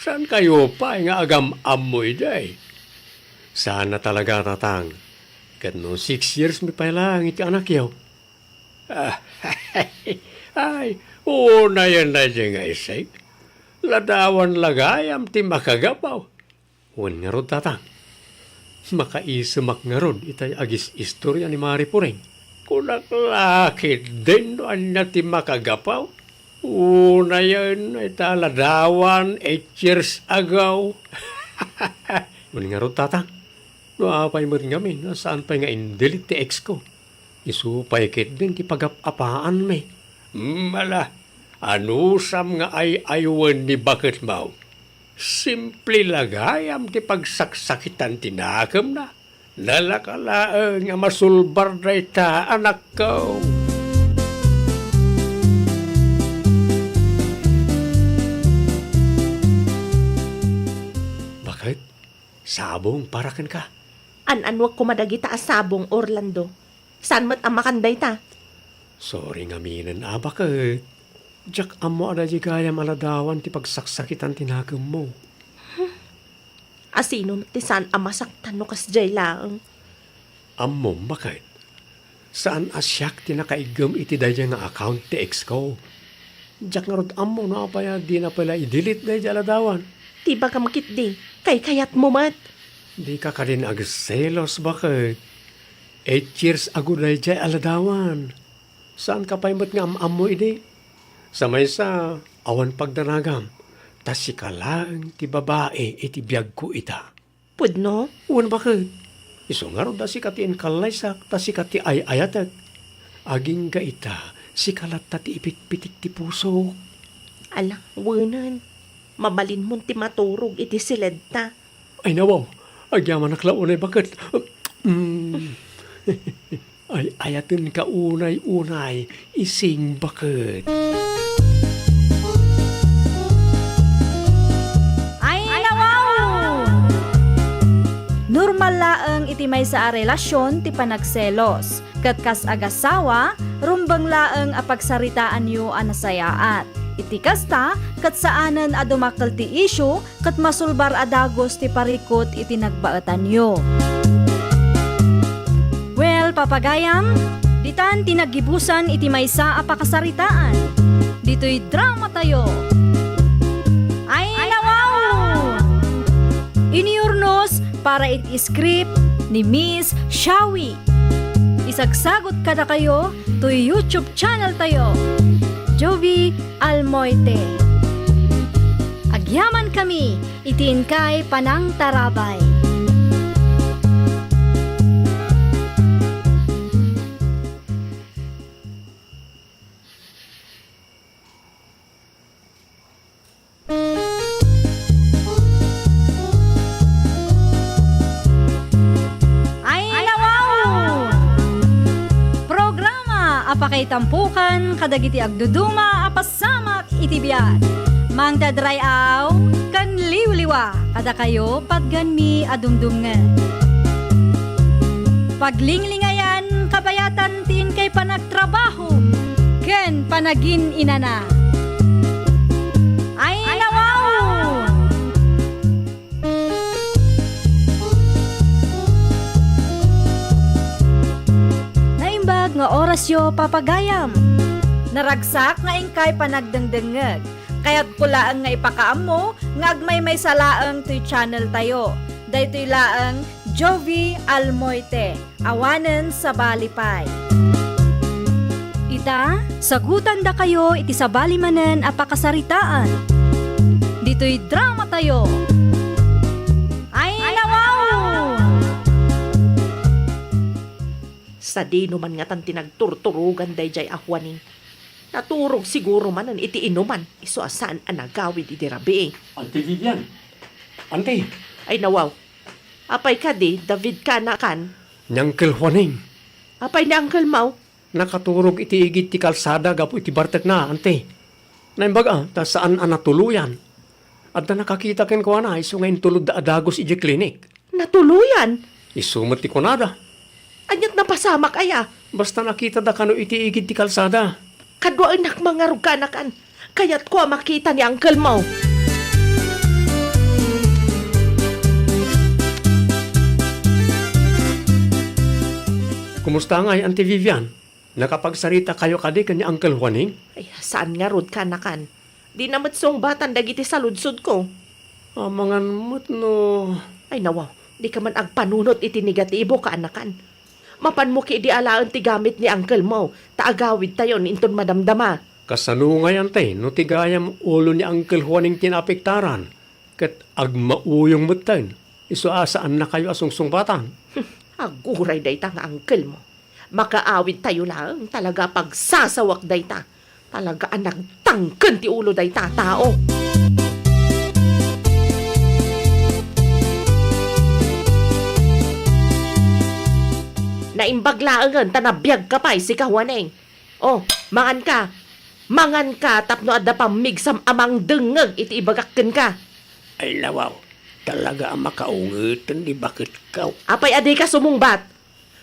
saankayo pay nga agam-ammo idi? Saan a talaga, tatang. Ket no six years mi pay laeng iti anakyo. Ay, unayen daydiay nga Ising. Ladawan la gayam ti makagapaw. Wen ngarud, tatang. Makaisemak ngarud itay agis-istoria ni Mari Puring. Kunak la ketdin no ania ti makagapaw. Unayen ita ladawan eight years ago. Wen ngarud, tatang. No apay met ngamin a saan pay nga in-delete ti ex ko. Isu pay ketdin ti pagap-apaanmi. Mala, anusam nga ay-aywen ni baketmo? Simple la gayam ti pagsaksakitan ti nakemna. Nalaka laeng a masulbar dayta, anakko. Baket, sabong para kenka. An-annuek koma dagita a sabong, Orlando. Saan met a makan dayta? Sorry ngaminen a, baket. Diak ammo a daydiay gayam a ladawan ti pagsaksakitan ti nakemmo. Asino met ti saan a masaktan no kasdiay laeng? Ammom, baket. Saan a siak ti nakaiggem iti daydiay nga account ti ex ko. Diak ngarud ammo no apay a dina pay la i-delete daydiay a ladawan. Ti bagam ketdi, kaykayatmo met. Dika kadin agselos, baket. Eight years ago daydiay a ladawan. Saanka pay met nga am-ammo idi? Sa maysa, awan pagdanagam, ta sika laeng ti babai iti biagko ita. Pudno? Wen, baket. Isu ngarud a sika ti inkallaysak, ta sika ti ay-ayatek. Agingga ita, sika latta ti ipitpitik ti pusok. Ala, wenen. Mabalinmon ti maturog iti siledta. Ay, nawaw. Agyamanak la unay, baket. Mm. Ay, ayatenka unay-unay, Ising, baket. Ay, nawaw! Normal laeng iti maysa a relasyon ti panagselos. Ket kas agasawa, rumbeng laeng a pagsaritaanyo a nasayaat. Iti kasta, ket saanen a dumakkel ti isyu ket masulbar a dagus ti parikut iti nagbaetanyo. Well, papagayam, ditan ti naggibusan iti maysa a pakasaritaan. Ditoy dramatayo. Ay, nawaw! Inurnos para iti script ni Miss Shawi. Isagsagut kadakayo toy YouTube channel tayo, Jovi Almoite. Agyaman kami iti inkay panangtarabay. Ay, nawaw! Programa a pakaitampokan kadagiti agduduma a pasamak iti biag. Mangted ray-aw ken liwliwa kadakayo patgenmi a dumdumngeg. Paglinglingayan, kabayatan ti inkay panagtrabaho ken panagin-inana. Ay, nawaw! Naimbag nga orasyo, papagayam. Naragsak nga inkay panagdengdengngeg. Kayatko laeng nga ipakaammo nga agmaymaysa laeng toy channel tayo. Daytoy laeng Jovi Almoite, awanen sabali pay. Ita, sagutandakayo iti sabali manen a pakasaritaan. Ditoy dramatayo. Ay, nawaw! Sadino man ngatan ti nagturturogan daydiay a Juaning? Naturog siguro manen iti inuman, isu a saan a nagawid idi rabii. Auntie Vivian! Auntie! Ay, nawaw. Apay kadi, David, kanakan? Ni Uncle Juaning. Apay ni Uncle Mau? Nakaturog iti igid ti kalsada gapu iti bartekna, Auntie. Naimbag a, ta saan a natuloyan. Adda nakakita kenkuana isu nga intulodda a dagus idiay klinik. Natuloyan? Isu met ti kunada. Ania't napasamak aya? Basta nakitada kano iti igid ti kalsada. Kaduaennak mangarog kanakan. Kayatko a makita ni Uncle Mau. Kumusta ngay, Auntie Vivian? Nakapagsaritakayo kadi ken ni Uncle Juaning? Ay, saan ngarud kanakan? Dina met sungbatan dagiti saludsodko. Amangan met no... Ay, nawaw, dika man agpanunot iti negatibo, kaanakan. Mapanmo ketdi alaen ti gamit ni Uncle Mau, ta agawidtayon inton madamdama. Kasano ngay, Auntie, no ti gayam ulo ni Uncle Juaning ti naapektaran, ket agmauyong metten, isu a saannakayo a sungsungbatan? Aguray dayta nga Uncle Mau. Makaawidtayo laeng, talaga a pagsasawak dayta. Talaga a nagtangken ti ulo dayta a tao. Naimbag laengen ta nabiagka pay, sika Juaning. O, manganka. Manganka tapno adda pammigsam a mangdengngeg iti ibagak kenka. Ay, nawaw, talaga a makaungeten ti baketko. Apay a dika sumungbat?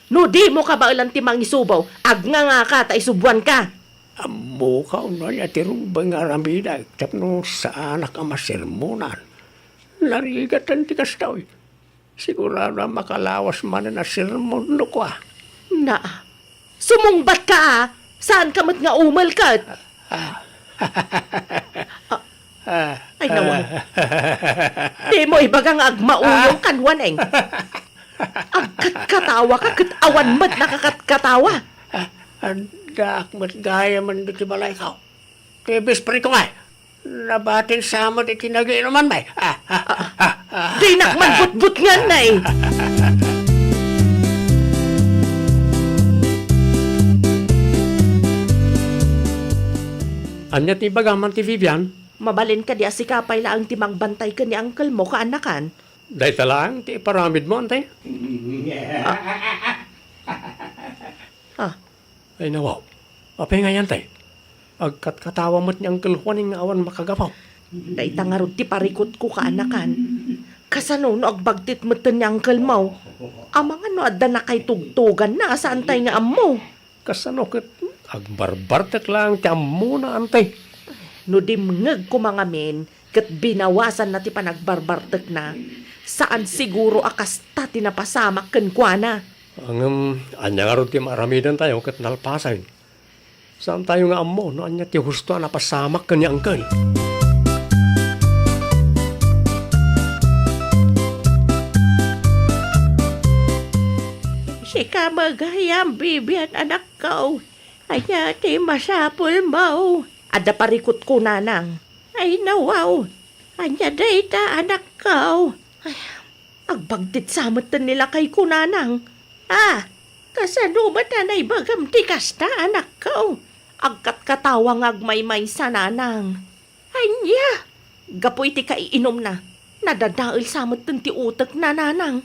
No dimo kabaelan ti mangisubaw, agngangaka ta isubuanka. Ammoka no ania ti rumbeng nga aramidek tapno saanak a masermonan. Narigaten ti kastoy. Sigurado a makalawas manen a sermon no kua. Na, sumungbatka a, saanka met nga umel ket. Ah. Ah, ay, nawaw. Dimo ibaga nga agmauyong, ah, kan Juaning. Agkatkatawa ka ket awan met nakakatkatawa. Ah, addaak met gayamen ditoy balayko. Ti best friend ko ngay. Nabatin sa met iti nagiinuman, bay. Ah, ah, ah, ah. Dinak man butbutngan, nay. Ania ti ibagam, Auntie Vivian? Mabalin kadi a sika pay laeng ti mangbantay ken ni Uncle Mau, kaanakan? Dayta laeng ti iparamidmo, Auntie. Ah. Ah. Ay, nawaw. Apay ngay, Auntie? Agkatkatawa met ni Uncle Juaning nga awan makagapu. Dayta ngarud ti parikutko, kaanakan. Kasano no agbagtit metten ni Uncle Mau? Amangan no adda nakaitugtuganna a saantay nga ammo. Kasano ket agbarbartek laeng ti ammona, Auntie? No dimngeg koma ngamin ket binawasanna ti panagbarbartekna, saan siguro a kasta ti napasamak kenkuana. Ngem, ania ngarud ti maaramidantayo ket nalpasen? Saantayo nga ammo no ania ti husto a napasamak ken ni Uncle. Sika met gayam, Vivian, anakko. Ania ti masapulmo? Adda parikutko, nanang. Ay, nawaw. Ania dayta, anakko? Ay, agbagtit sa metten ni lakayko, nanang. Ah, kasano met a naibagam ti kasta, anakko? Agkatkatawa nga agmaymaysa, nanang. Ania? Gapu iti kaiinumna, nadadael sa metten ti utekna, nanang.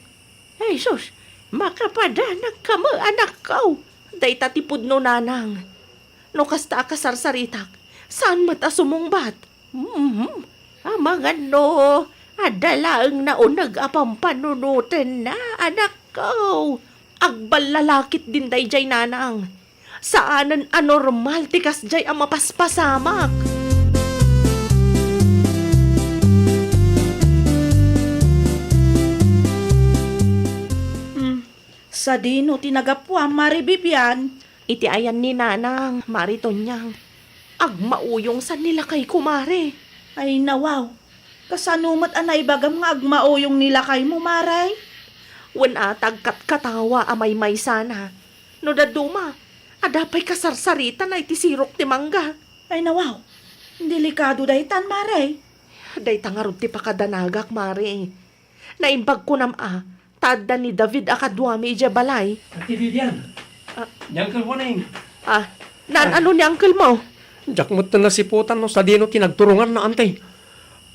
Ay, sus, makapadanagka met, anakko. Dayta ti pudno, nanang. No kasta a kasarsaritak, saan met a sumungbat. Mhm. Amangan no, adda laeng nauneg a pampanunotenna, anakko. Agballalakitdin daydiay, nanang. Saanen a normal ti kasdiay a mapaspasamak. Hmm, sadino ti nagapuam, Mare Vivian? Iti ayan ni Nanang, Mare Tonyang. Agmauyong sa ni lakayko, Mare. Ay, nawaw. Kasano met a naibagam nga agmauyong ni lakaymo, Mare? Wen a, agkatkatawa a maymaysana. No dadduma, Adda pay kasarsaritan iti sirok ti mangga. Ay, nawaw. Delikado daytan, Mare. Dayta ngarud ti pakadanagak, Mare. Naimbag kunam a, ta adda ni David a kaduami idiay balay. Ate Vivian. Ah. Ni Uncle Juaning. Ah, naan-ano ni uncle mo? Diak met nasiputan no sadino ti nagturonganna, Ante.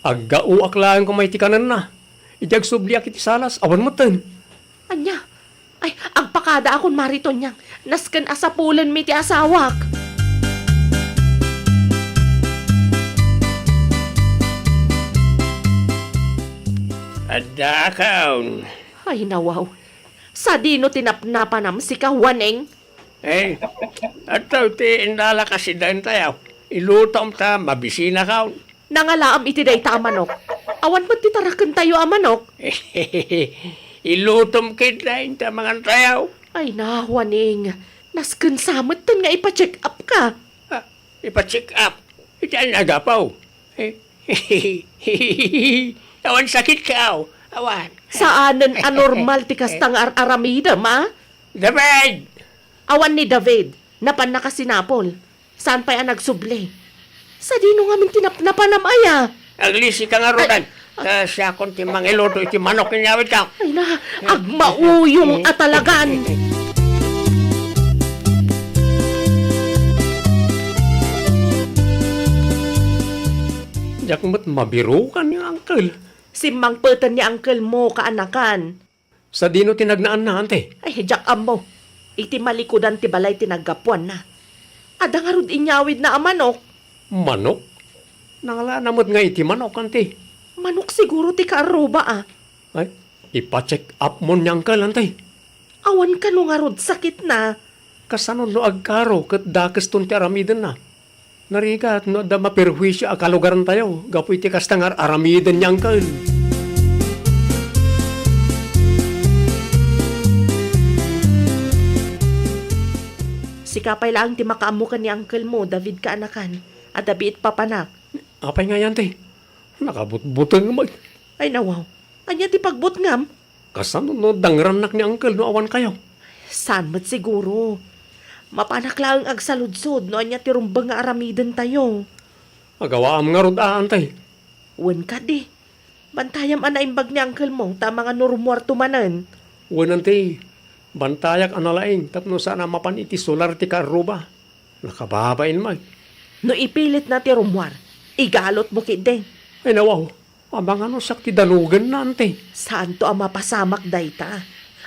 Aggaoak laeng koma iti kanenna. Idi agsubliak iti salas, awan metten. Ania? Ay, agpakadaakon, Mare Tonyang. Nasken a sapulenmi ti asawak. Addaakon. Ay, nawaw. Sadino ti napnapanam, sika, Juaning? Eh, adtoy ti innalak a sidaentayo. Ilutom ta mabisinakon. Nangalaam iti dayta a manok. Awan met ti tarakentayo a manok. Ilutom ketdi ta mangantayo. Ay, na, Juaning. Nasken sa metten nga ipa-check up ka. Ah, ipa-check up? Iti ania a gapu? Eh, awan sakit ka, aw. Awan. Saanen a normal ti kasta nga ar-aramidem, a? David! Awan ni David. Napanna ka sinapol. Saan pay a nagsubli? Sadino ngamin ti napnapanam aya? Aglisi ka ngaruden. Ay. Ta siakon ti mangiluto iti manok inyawidko. Ay na, agmauyong a talagan. Diak met mabirukan ni uncle. Simmangpeten ni uncle mo, kaanakan. Sadino ti nagnaanna, ante? Ay, diak ammo. Iti malikudan ti balay ti naggapuanna. Adda ngarud inyawidna a manok. Manok? Nangalaanna met nga iti manok, ante? Manok siguro ti kaarruba, a. Ay, ipa-check up mon ni uncle, ante. Awan kano ngarud sakitna. Kasano no agkaro ket dakeston ti aramidenna? Narigat no adda maperhuisio a kalugarantayo gapu iti kasta nga ar-aramiden ni uncle. Sika pay laeng ti makaammo ken ni uncle mo, David, kaanakan. Adda biit papanak. Apay ngay, ante? Nakabutbuteng met. Ay, nawaw. Ania ti pagbutngam? Kasano no dangrannak ni uncle no awan kayo? Saan met siguro. Mapanak laeng agsaludsod no ania ti rumbeng nga aramidentayo. Agawaam ngarud a, ante. Wen kadi. Bantayam a naimbag ni uncle mo ta amangan no rummuarto manen. Wen, ante. Bantayak a nalaing tapno saan a mapan iti solar ti kaarruba. Nakababain met. No ipilitna ti rummuar, igalotmo ketdi. Ay, nawaw. Amangan no siak ti danugenna, ante. Saanto a mapasamak dayta.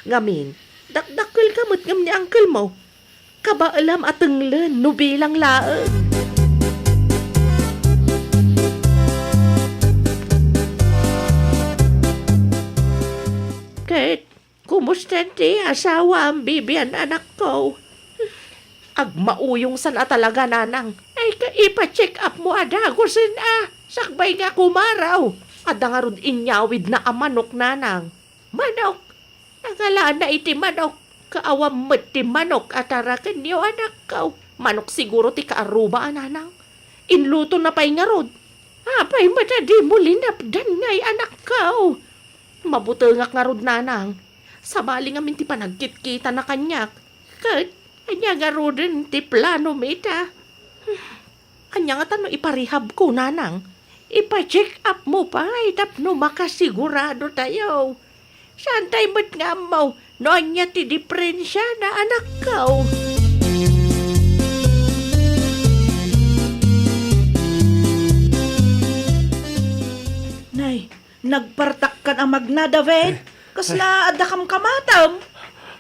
Ngamin, dakdakkelka met ngem ni uncle mo. Kabaelam a tenglen no bilang laeng. Ket, kumusta ti asawaam, Vivian, anakko? Agmauyong san a talaga, nanang. Ay, ka ipa-check up mo a dagusen a, sakbay nga kumaraw. Adda ngarud inyawidna a manok, nanang. Manok? Nangalaanna iti manok. Kaawan met ti manok a tarakenyo, anakko. Manok siguro ti kaarruba a, nanang. Inlutona pay ngarud. Apay met a dimo linapdan ngay, anakko? Mabutengak ngarud, nanang. Sabali ngamin ti panagkitkitana kaniak. Ket ania ngaruden ti planom ita? Ania ngata no ipa-rehabko, nanang? Ipa-check up mo pay tapno makasigurado tayo. Saan tay met nga ammo no ania ti diferensiana, anakko? Nay, nagpartakkan a magna, David. Eh. Kasla adda kamkamatem?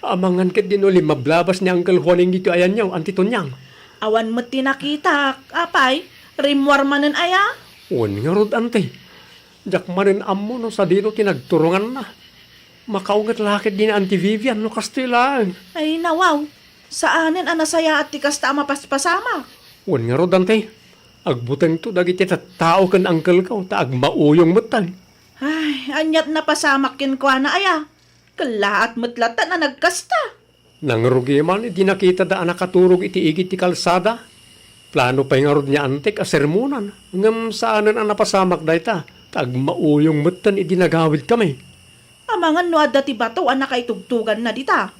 Amangan ketdi no limmablabas ni Uncle Juaning ditoy ayanyo, Auntie Tonyang. Awan met ti nakitak, apay, rimmuar manen aya? Wen ngarud, Auntie. Diak manen ammo no sadino ti nagturonganna. Makaunget la ketdi ni Auntie Vivian no kastoy laeng. Ay, nawaw. Saanen a nasayaat ti kasta a mapaspasamak. Wen ngarud, Auntie. Agbutengto dagiti tattao ken uncle-ko ta agmauyong metten. Ay, aniat napasamak kenkuana aya? Kellaat met latta a nagkasta. Nangrugi man idi nakitada a nakaturog iti igid ti kalsada. Plano pay ngarud ni Antek a sermonan, ngem saanen a napasamak dayta, ta agmauyong metten idi nagawidkami. Amangan no adda ti bato a nakaitugtoganna dita.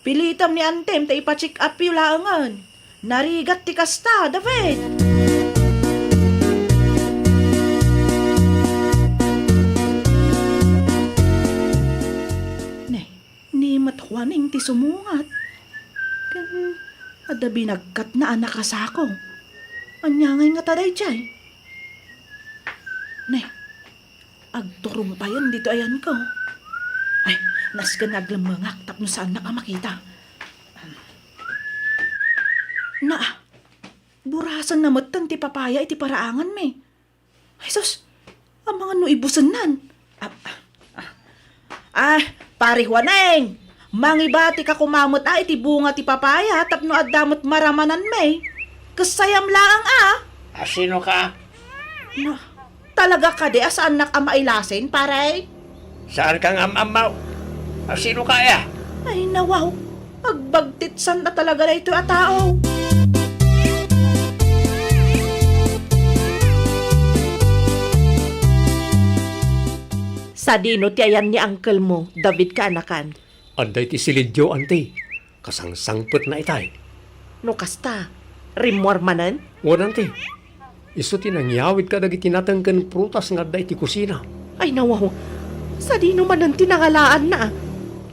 Pilitem ni Antem ta ipa-check up yo laengen. Narigat ti kasta, David! Ne, ni met Juaning ti sumungat. Ken adda binagkatna a nakasako. Ania ngay ngata daydiay? Ne, agturong payen ditoy ayanko. Ay, nasken nga aglemmengak tapno saannak a makita. Na, burasenna metten ti papaya iti paraanganmi. Ay, sus! Amangan no ibusennan. Ah, ah, ah. Ah, Pare Juaneng! Mangibatika koma met a iti bunga ti papaya tapno adda met maramananmi. Kessayam laeng a. A, sino ka? Na, talaga kadi a saannak a mailasin, pare? Saan ka nga am-ammaw? A, sino ka aya? Ay, nawaw. Agbagtitsan a talaga daytoy a tao. Sadino ti ayan ni uncle mo, David kaanakan? Adda iti silidyo, anti. Kasangsangpetna itay. No kasta, rimmuar manen? Wen, anti. Isu ti nangyawid kadagiti nateng ken prutas nga adda iti kusina. Ay, nawaw. Sadino manen ti nangalaanna?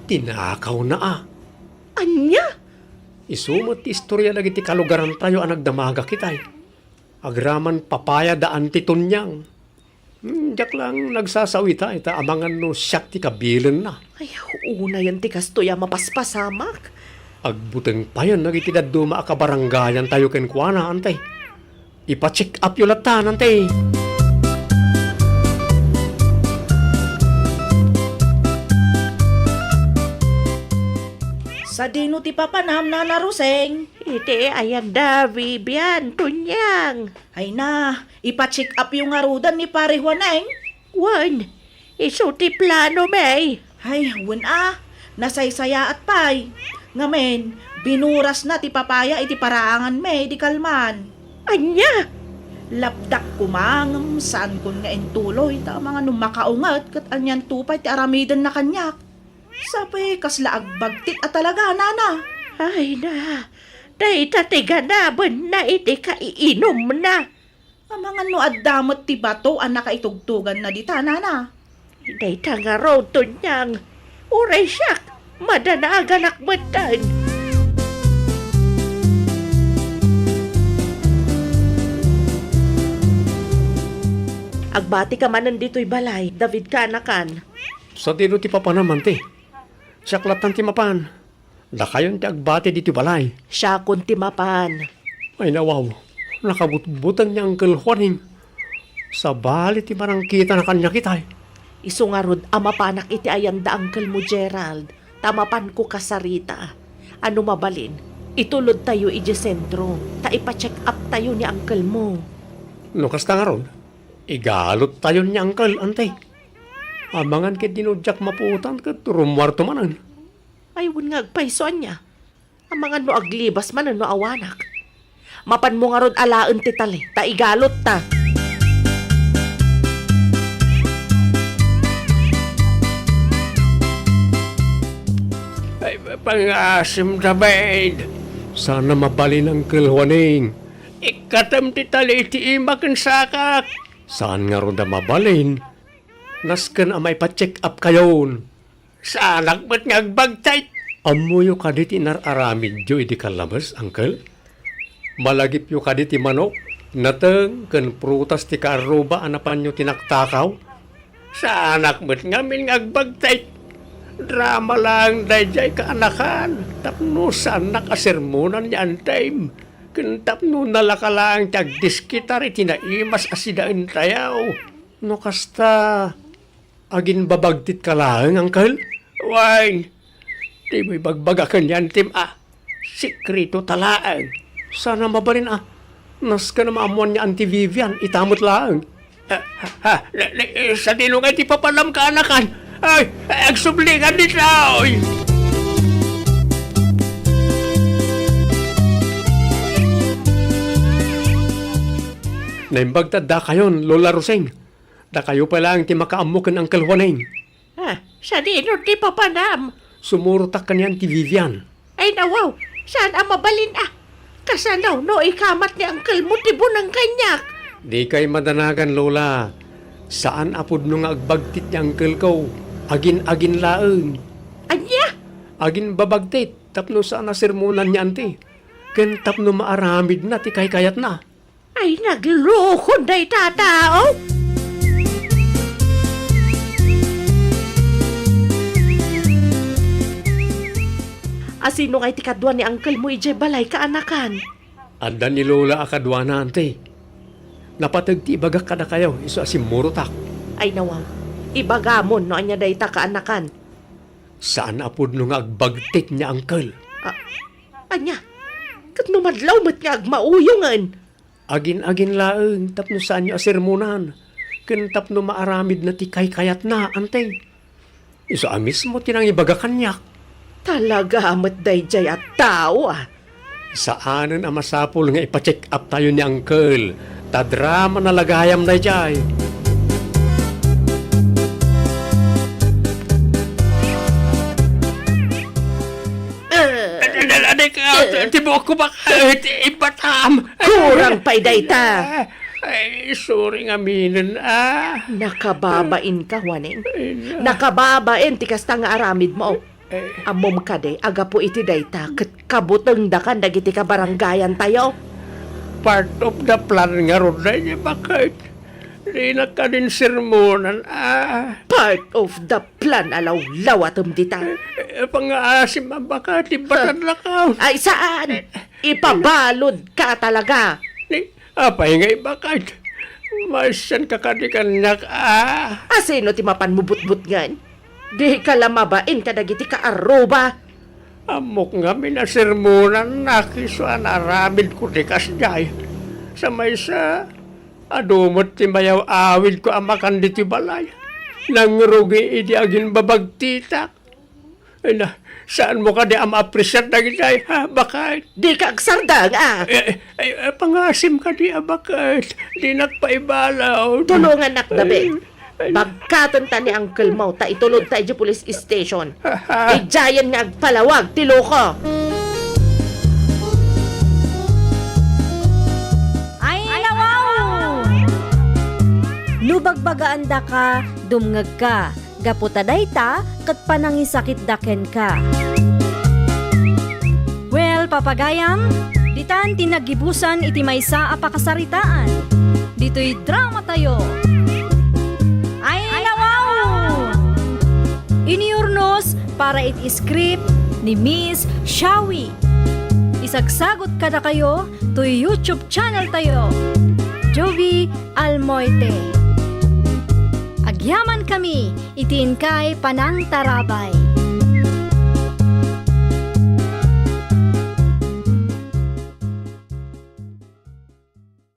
Tinakawna a. Ania? Isu met ti istorya dagiti kalugarantayo a nagdamagak itay. Agraman papaya da Anti Tonyang. Hmm, diak lang nagsasawita ita amangan no siak ti kabilenna. Ay, unayen ti kastoy a mapaspasamak. Agbuteng payen dagiti dadduma a kabarangayantayo kenkuana, anti. Ipa-check up yo latta, anti. Sadino ti papanam, Nana Roseng? Iti ayan da Vivian, Tonyang. Ay na, ipa-check up yo ngaruden ni Pare Juaneng? Wen, isu ti plano, May. Ay, wen a, nasaysayaat pay. Ngamin, binurasna ti papaya iti paraangan, May, di kalman. Ania? Lapdak koma ngem saankon nga intuloy, ta amangan no makaunget ket anianto pay ti aramidenna kaniak. Sapay kasla agbagtit a talaga, nana. Ay na, dayta ti ganabenna iti kaiinumna. Amangan no adda met ti bato a nakaitugtoganna dita, nana. Dayta ngarud, Tonyang. Uray siak, madanaganak metten. Agbatika manen ditoy balay, David kaanakan. Sadino ti papanam, anti? Siak lattan ti mapan. Dakayon ti agbati ditoy balay. Siakon ti mapan. Ay, nawaw. Nakabutbuteng ni Uncle Juaning. Sabali ti marangkitana kaniak itay. Isu ngarud a mapanak iti ayan da uncle mo, Gerald, ta mapanko kasarita. A no mabalin, itulodtayo idiay sentro, ta ipa-check up tayo ni uncle mo. No kasta ngarud, igaluttayon ni uncle, anti. Amangan ket dino diak mapuotan ket rummuarto manen. Ay, wen nga agpayso, ania? Amangan no aglibas manen no awanak. Mapanmo ngarud alaen ti tali, ta igalutta. Ay, pangasim, David. Saan a mabalin, Uncle Juaning. Ikkatem ti tali iti ima ken sakak. Saan ngarud a mabalin. Nasken a maipa-check up kayon. Saanak met nga agbagtit. Ammoyo kadi ti inar-aramidyo idi kallabes, uncle? Malagipyo kadi ti manok, nateng, ken prutas ti kaarruba a napanyo tinaktakaw? Saanak met ngamin nga agbagtit. Drama laeng daydiay kaanakan, tapno saannak a sermonan ni Antem, ken tapno nalaka laeng ti agdiskitar iti naimas a sidaentayo. No kasta, aginbabagtitka laeng, uncle? Wen, dimo ibagbaga ken ni Antem a sekretota laeng. Saan a mabalin a nasken a maammoan ni Auntie Vivian ita met laeng. Ah, ah, ne, ne, sadino ngay ti papanam kaanakan? Ay, agsubli nga ditoy! Naimbag ta addakayon, Lola Roseng. Dakayo pay laeng ti makaammo ken Uncle Juaning. Ah, sadino ti papanam? Sumurot ken ni Auntie Vivian. Ay, nawaw, saan a mabalin a. Kasano no ikamat ni uncle mo ti buneng kaniak? Dikay madanagan, Lola. Saan a pudno nga agbagtit ni uncle ko. Agin-agin laeng. Ania? Aginbabagtit tapno saan a sermonan ni Auntie. Ken tapno maaramidna ti kaykayatna. Ay, naglukon dayta a tao! Asino ngay ti kadua ni uncle mo idiay balay, kaanakan? Adda ni Lola a kaduana, Auntie. Napateg ti ibagak kadakayo, isu a simmurotak. Ay, nawaw. Ibagamon no ania dayta, kaanakan. Saan a pudno nga agbagtit ni uncle. Ah, ania? Ket no madlaw met nga agmauyongen? Agin-agin laeng tapno saanyo a sermonan, ken tapno maaramidna ti kaykayatna, Auntie. Isu a mismo ti nangibaga kaniak. Talaga met daydiay a tao, a. Saanen a masapul nga ipa-check up tayo ni Uncle, ta drama na lagayam daydiay. Eh. Adik, ah, eh, ti buokko, baka, eh, ti ibatam. Kurang pay dayta. Ay, sorry nga minen, ah. Nakababain ka, Juanen. Ay, na. Nakababain ti kasta nga aramid mo. Eh. Ammom kadi, agapu iti dayta, ket kabutengdakan dagiti kabarangayan tayo. Part of the plan ngarud daydiay, baket. Dinak kadin sermonan, ah. Part of the plan a lawlawatem dita. Eh, eh, pangaasim a baka ti batad lakaw. Ay, saan? Eh, ipabalud ka talaga. Ni, apay nga ibakat? Masanka kadi kaniak, ah. Asino ti mapan mo butbutngen? Di ka la mabain kadagiti kaarruba. Ammok ngamin a sermonan, nakiso a naaramid ko ti kasdiay. Sa maysa, adu met ti mayaw-awidko a makan ditoy balay. Nangrugi idi aginbabagtitak. Ay na, saan mo kadi a maapresiar dagitay, ha, baket? Di ka agsardeng, ah. Eh, eh, eh, pangasim kadi a baket. Dinak paibalaw. Tulongannak, David. Ay, ay. Bagkaten ta ni uncle mo, ta itulod ta idiay police station. Idiayen nga agpalawag ti loko. Ay, nawaw! No bagbagaandaka, dumngegka. Gapu ta dayta ket panangisakitda kenka. Well, papagayam, ditan ti naggibusan iti maysa a pakasaritaan. Ditoy drama tayo. Ay, nawaw! Iniurnos para iti script ni Miss Shawi. Isagsagot kadakayo toy YouTube channel tayo, Jovie Almoite. Agyaman kami iti inkay panangtarabay.